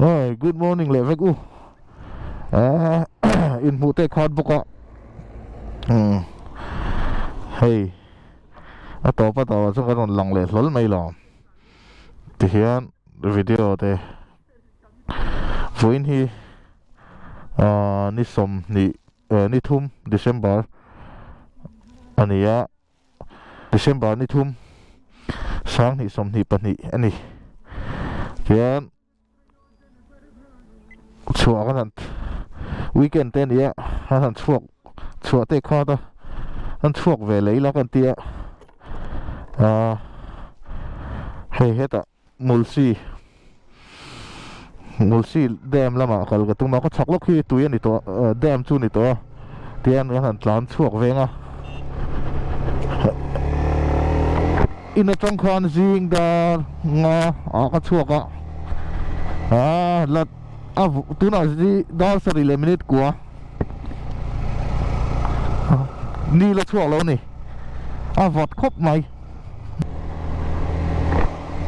Hey, good morning leh vek u. Eh, in hmuh te khat bawk a. Hmm. Hei. A tawp a tawp ah chuan kan rawn lang leh hlawl mai lo. Tihian video te vawiin hi ah ni sawmhnih eh ni thum December a ni a. December ni thum sanghnih 22 a ni tichuan chhuah kan han weekend te a ni a an han chhuak chhuah te khat a an chhuak ve leh ila kan tia ah hei hetah Mulsi Mulsi dam lamah kal ka tum a ka chhak lawk hi tui a ni tawh a dam chu a ni tawh a tihian kan han tlan chhuak veng a in atang khan zing dar nga ah ka chhuak a ah la a tunah dar sarih leh minute kua ni la chhuak lo a ni a vawt khawp mai.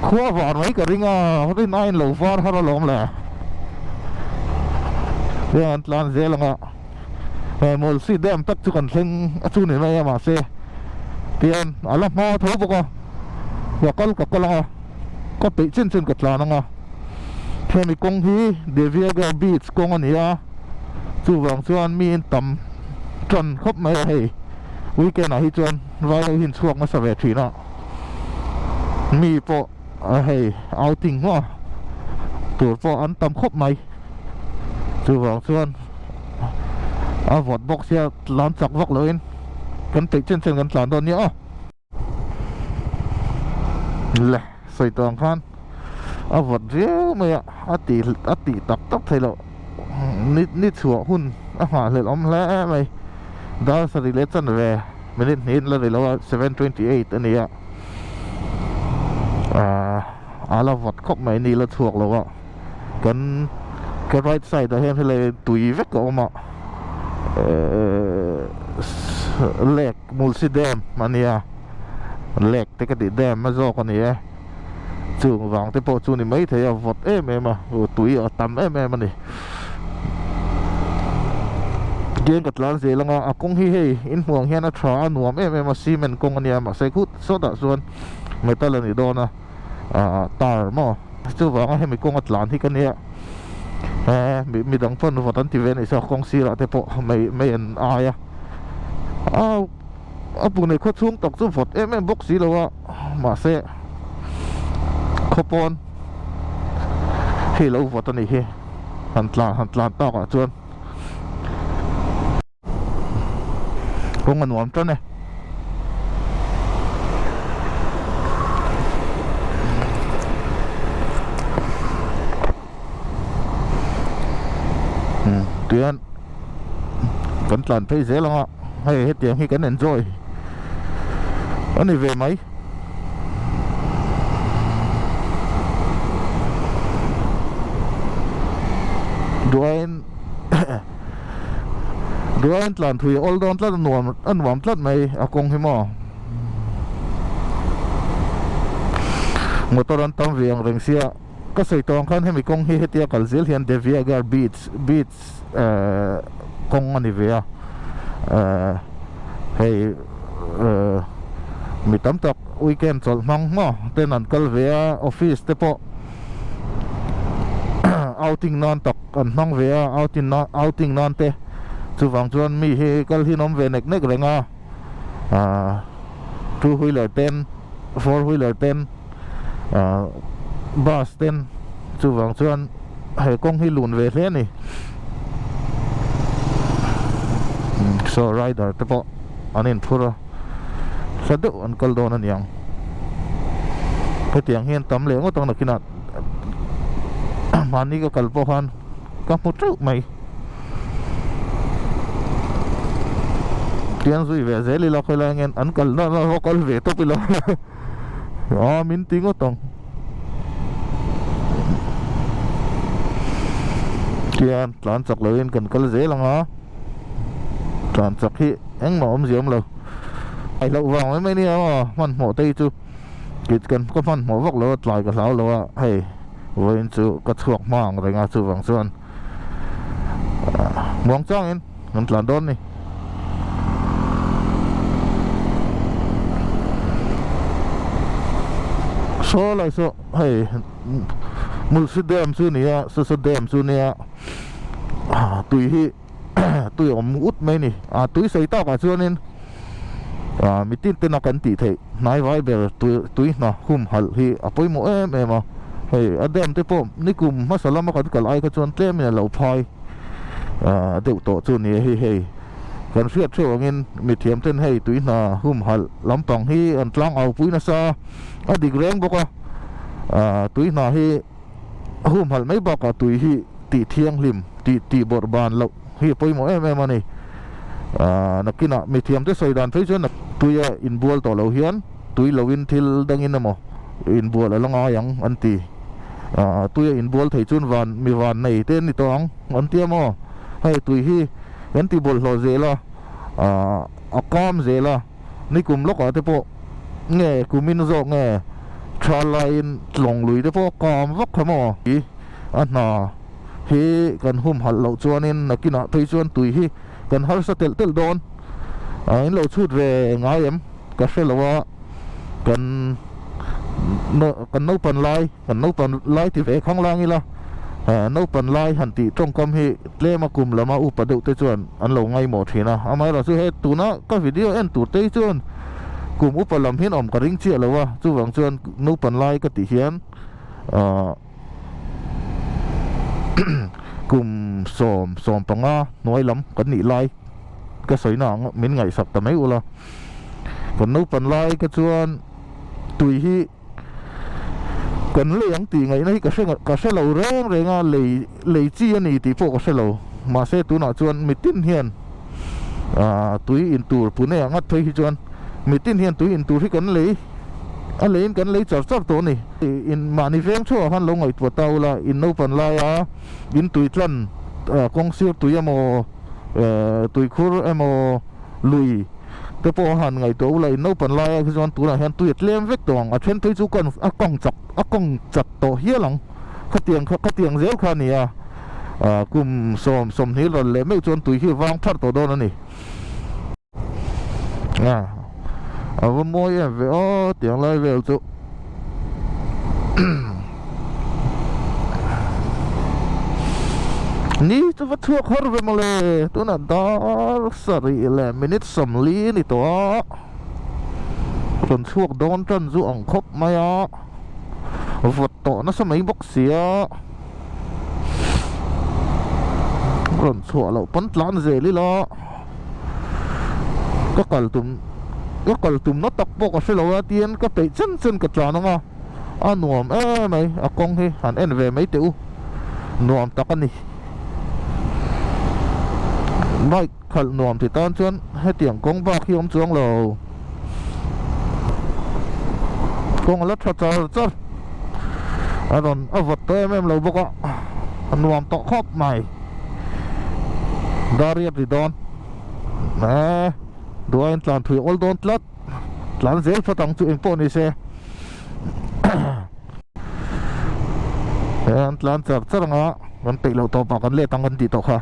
Khua var mai ka ring a, rin aiin lo var har alawm le. Heng an tlan zel ang a, he Mawlsi dam tak chu kan thleng a chu ni mai a mahse tihian a la hma tho bawk a, ka kal ka kal ang a, ka peih chin chin ka tlan ang a. Hemi kawng hi Deviagarh Beach kawng a ni a, chuvang chuan miin tam tan khawp mai a hei. Weekend ah hi chuan vai ho hian chhuak nasa ve thin a, mi pawh hei outing maw tur pawh an tam khawp mai, chuvang chuan a vawt bawk sia tlan chak vak loh in kan peih chen chen kan tlan dawn nia aw. Le sawi tawh ang khan a vawt viau mai a, a tih a tih tak tak theih loh ni ni chhuah hun a nghahhlelh awm hle mai dar sarih leh chanve minute hnih in la ni lo a 7:28 a ni a ahh a la vawt khawp mai ni la chhuak lo a kan ka right side ah hian helai tui vek a awm a ehh lake Mulsi dam a nia lake te ka tih dam a zawk a ni e chung vang te pawh chu ni maithei a vawt em em a tui a tam em em a ni tiang ka tlan zel anga a kawng hi hei in hmuh ang hian a tha a nuam em em a cement kawng a nia mahse khut sawtah chuan metal a ni dawn a ah tar maw chuvanga hemi kawng a tlan hi ka nia eh midang pawn vawt an ti ve a nih saw kawng sirah te pawh mei mei an ai a a a pune khaw chhung tak chu vawt em em bawk si lo a mahse khaw pawn hei lo vawt a nih hi han tlan han tlan tak ah chuan kawng a nuam tan e. Tihian kan tlan phei zel ang a hei hetiang hi kan enjoy a ni ve mai. Duain Duain tlan thui a awl dawn tlat a nuam a nuam tlat mai a kawng hi maw. Motor an tam ve ang reng sia ka sawi tawh ang khan hemi kawng hi hetia kal zel hian Deviagarh beach beach ehh kawng a ni ve a ehh hei ehh mi tam tak weekend chawlh hmang maw ten an kal ve a office te pawh outing nan tak an hmang ve a outing nan outing nan te chuvang chuan mi hi kal hi an awm ve nek nek reng a ahh two wheeler ten four wheeler ten ahh bus ten chuvang chuan he kawng hi lun ve hle a ni saw rider te pawh an inphur a hla deuh an kal dawn a niang hetiang hian tam leh ngawt ang nakinah mahni ka kal pawh khan ka hmu teuh mai tiang zui ve zel ila khawilai nge an kal na na pawh kal ve tawp ila a min ti ngawt ang tiang tlan chak lo in kan kal zel ang a tlan chak hi engmah awmzia awm lo ai hlauh vang mai mai nia maw hmanhmawh te hi chu. Kit kan ka hmanhmawh vak lo a tlai ka hlau lo a hei Vawiin chu ka chhuak hma ang reng a, chuvang chuan muang changin kan tlan dawn a ni. Saw lai saw hei Mulsi dam chu ni a, Sasa dam chu nia tui hi tui awm ut mai a ni. A tui sawi takah chuanin mitin tena kan tih theih hnai vai ber tui hna humhalh hi a pawimawh em em a. Hei a dam te pawh nikum hmasa lama kan kal ai kha chuan tlemin a lo phai deuh tawh chu ni a hi hei. Kan hriat theuh angin mithiam ten hei tui hna humhalh lampang hi an tlang au pui nasa a dik reng bawk a, tui hna hi humhalh mai bakah tui hi tih thianghlim tih tih bawrh ban loh hi a pawimawh em em a ni. Nakinah mithiam te sawi dan phei chuan tuia inbual tawh loh hian tui loin thil dangin emaw inbual a la ngai ang an ti. Tuia inbual thei chuan van mi van nei te an ni tawh ang an ti a maw? Hei tui hi kan ti bawlhhlawh zel a, a kam zel a. Nikum lawkah te pawh nge kumin zawk nge tha laiin tlawng lui te pawh kam vak kha maw? A hna hi kan humhalh loh chuanin nakinah phei chuan tui hi kan harsa telh telh dawn. In lo chhut ve ngai em? Ka hre lo a, kan kan naupan lai kan naupan lai ti ve khang lang ila naupan lai han tih tawngkam hi tlem a kum lama upa deuh te chuan an lo ngaimawh thin a, amaherawhchu he tuna ka video en tur te hi chuan kum upa lam hian awm ka ring chiah lo a, chuvang chuan naupan lai ka tih hian ahh kum sawm sawm panga hnuai lam kan nih lai ka sawi na ang min ngaihsak ta mai ula, kan naupan lai kha chuan tui hi. Kan lei ang tih ngaihna hi ka hre ka hre lo reng reng a, lei lei chi a ni tih pawh ka hre lo. Mahse tunah chuan mitin hian ah tui in tur Pune ah ngat phei hi chuan mitin hian tui in tur hi kan lei a leiin kan lei char char tawh a ni. In mahni veng theuhah khan lo ngaihtuah ta ula in naupan laia in tui tlan kawng sir tui emaw tuikhur emaw lui te pawh a han ngaihtuah ula in naupan laia khi chuan tunah hian tui a tlem vek tawh ang a then phei chu kan a kawng chak a kawng chat tawh hial ang khatiang kha khatiang zel kha a ni a ah kum sawm sawmhnih ral leh meuh chuan tui hi a vang pharh tawh dawn a ni a a va mawi em ve aw tiang lai vel chu. Ni chu va chhuak har ve mawle tunah dar sarih leh minute sawmli a ni tawh a rawn chhuak dawn tan chu ang khawp mai a vawt tawh nasa mai bawk sia rawn chhuah loh pawn tlan zel ila ka kal tum ka kal tum na tak pawh ka hre lo a tihian ka peih chen chen ka tlan ang a. A nuam em mai a kawng hi han en ve mai teh u nuam tak a ni bike khalh nuam ti tan chuan hetiang kawng bak hi a awm chuang lo kawng a la tha char char a rawn a vawt tawh em em lo bawk a a nuam tawh khawp mai dar riat ri dawn eh duaiin tlan thui awl dawn tlat. Tlan zel phawt ang chu engpawh ni se he an tlan char char anga kan peih loh tawpah kan let ang kan tih tawh kha.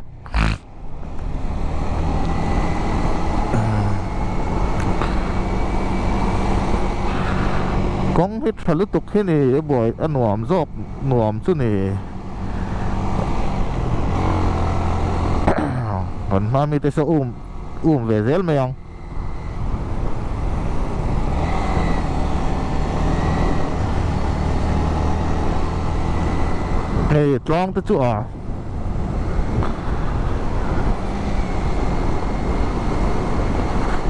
Kawng hi tha lutuk hi ni a buai a nuam zawk nuam chu ni kan hma mite saw um um ve zel mai ang. Hei tlang te chu a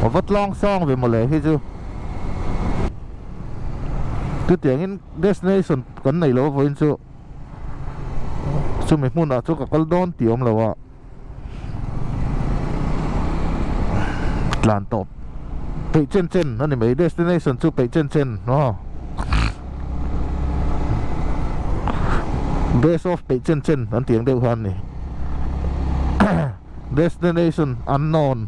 a va tlang sang ve mawle hi chu chutiangin destination kan neih loh vawiin chu chumi hmunah chu ka kal dawn tih awm lo a. Tlan tawp peih chen chen a ni mai destination chu peih chen chen aw best of peih chen chen an tih ang deuh khan a ni destination unknown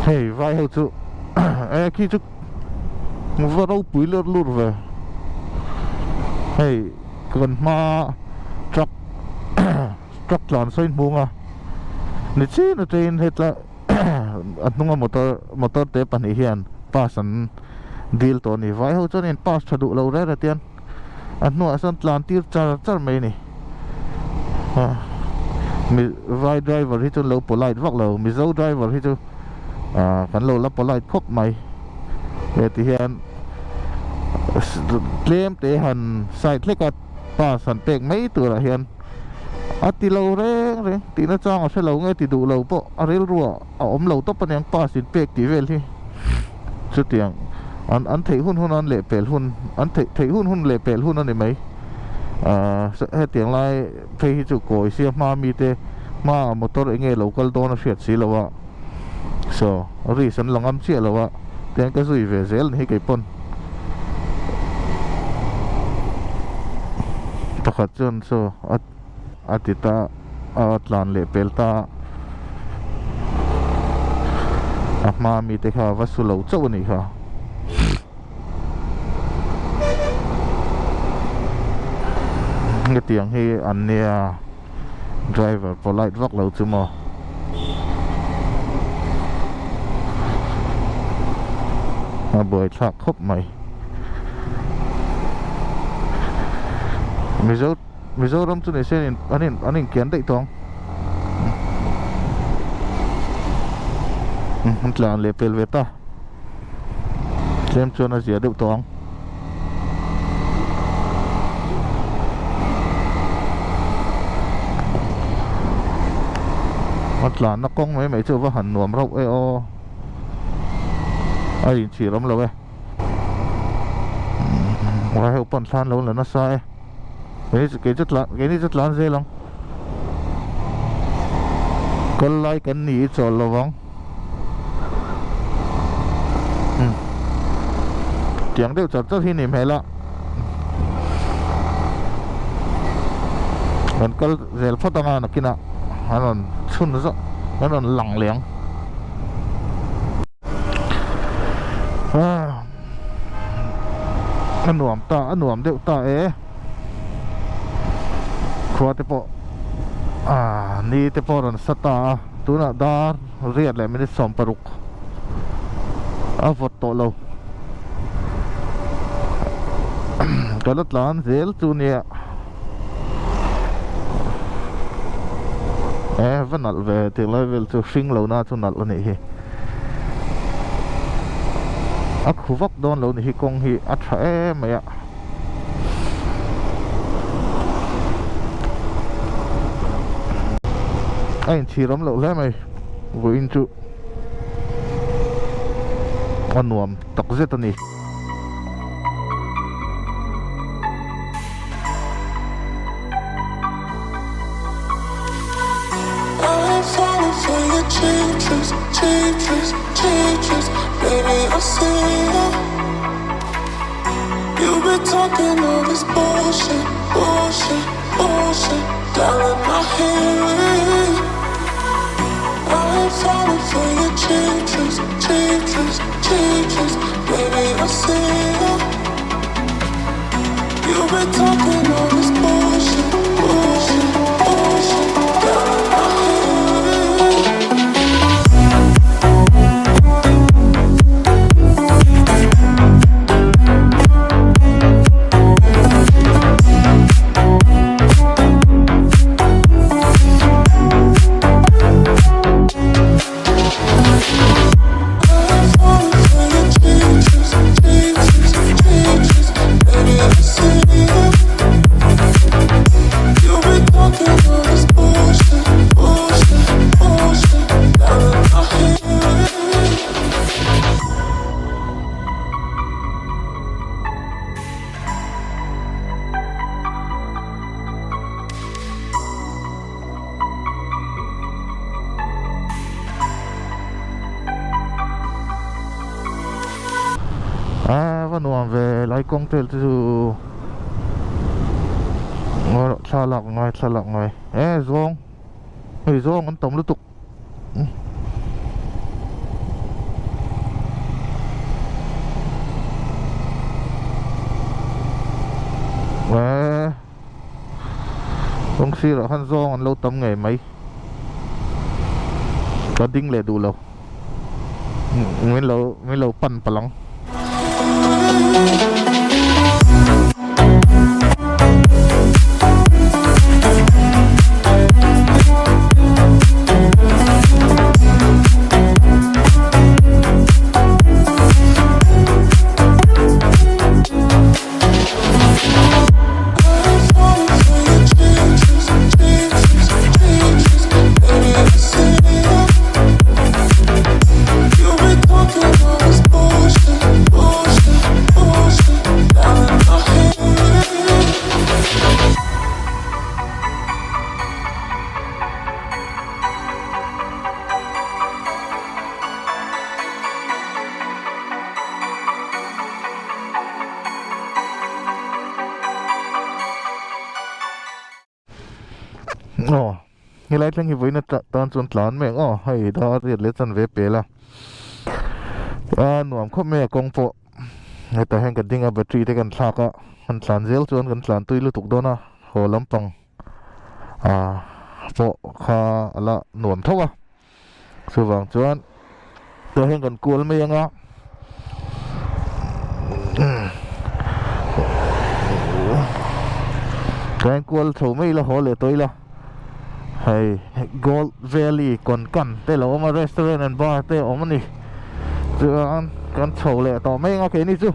hei vai ho chu e khi chu va ropui ler lut ve. Hei kan hma truck truck tlan sawi hmung a ni chin atangin hetla a hnunga motor motor te pahnih hian pass an dil tawh a ni. Vai ho chuan in pass tha duh lo reng a tian a hnuah sawn tlan tir char char mai a ni. Mi vai driver hi chu an lo polite vak lo Mizo driver hi chu ah kan lo la polite khawp mai he ti hian tlem te han side hlek a pass han pek mai turah hian a ti lo reng reng tihna chang a hre lo nge ti duh lo pawh a rilruah a awm lo tawp aniang pass in pek tih vel hi chutiang an an theih hun hun an leh pel hun an theih theih hun hun leh pel hun a ni mai ahh hetiang lai phei hi chu kawi sia hma mite hmaah motor eng nge lo kal dawn a hriat si lo a saw risk an la ngam chiah lo a tiang ka zui ve zel a ni hi kei pawn pakhat chuan saw a a ti ta a tlan leh pel ta a a hma mite kha va su lo chauh a nih kha. Hetiang hi an nia driver polite vak lo chu maw. A buaithlak khawp mai. Mizo Mizoram chu nise an in an inkian daih tawh ang. An tlan leh pel ve ta. Tlem chuan a zia deuh tawh ang. A tlanna kawng mai mai chu a va han nuam rauh e aw. A inchhir awm lo e. Vai ho pawn thlan lo la nasa e. Kei chu tlan keini chu tlan zel ang. Kal lai kan ni i chawl lo vang. Tiang deuh char char hi ni hmel a. Kan kal zel phawt anga nakinah an rawn chhun zawk an rawn lang leh ang. A nuam ta a nuam deuh ta e khua te pawh ah ni te pawh a rawn sa ta a tunah dar riat leh minute 16 a vawt tawh lo ka la tlan zel chu nia e va nalh ve tih lai vel chu hring lo na chu nalh a nih hi a khu vak dawn lo ni hi kawng hi a tha em mai a a inchhir awm loh hle mai vawiin chu a nuam tak zet a ni. A va nuam ve lai kawng tel te chu thla lak ngai thla lak ngai e zawng hei zawng an tam lutuk. Eee kawng sirah khan zawng an lo tam ngei mai ka ding leh duh lo min lo min lo pan palh ang. Aw helai thleng hi vawiin tan chuan tlan mek aw hei dar riat leh chanve pel a a nuam khawp mai a kawng pawh hetah hian ka ding a battery te kan thlak a kan tlan zel chuan kan tlan tui lutuk dawn a haw lampang ah pawh kha a la nuam tho a. Chuvang chuan tah hian kan kual mai ang a tah hian kual chho mai ila haw leh tawh ila hei Gold Valley Konkan te lo awm a restaurant and bar te a awm a ni chuan kan chho leh tawh mai ang a keini chu.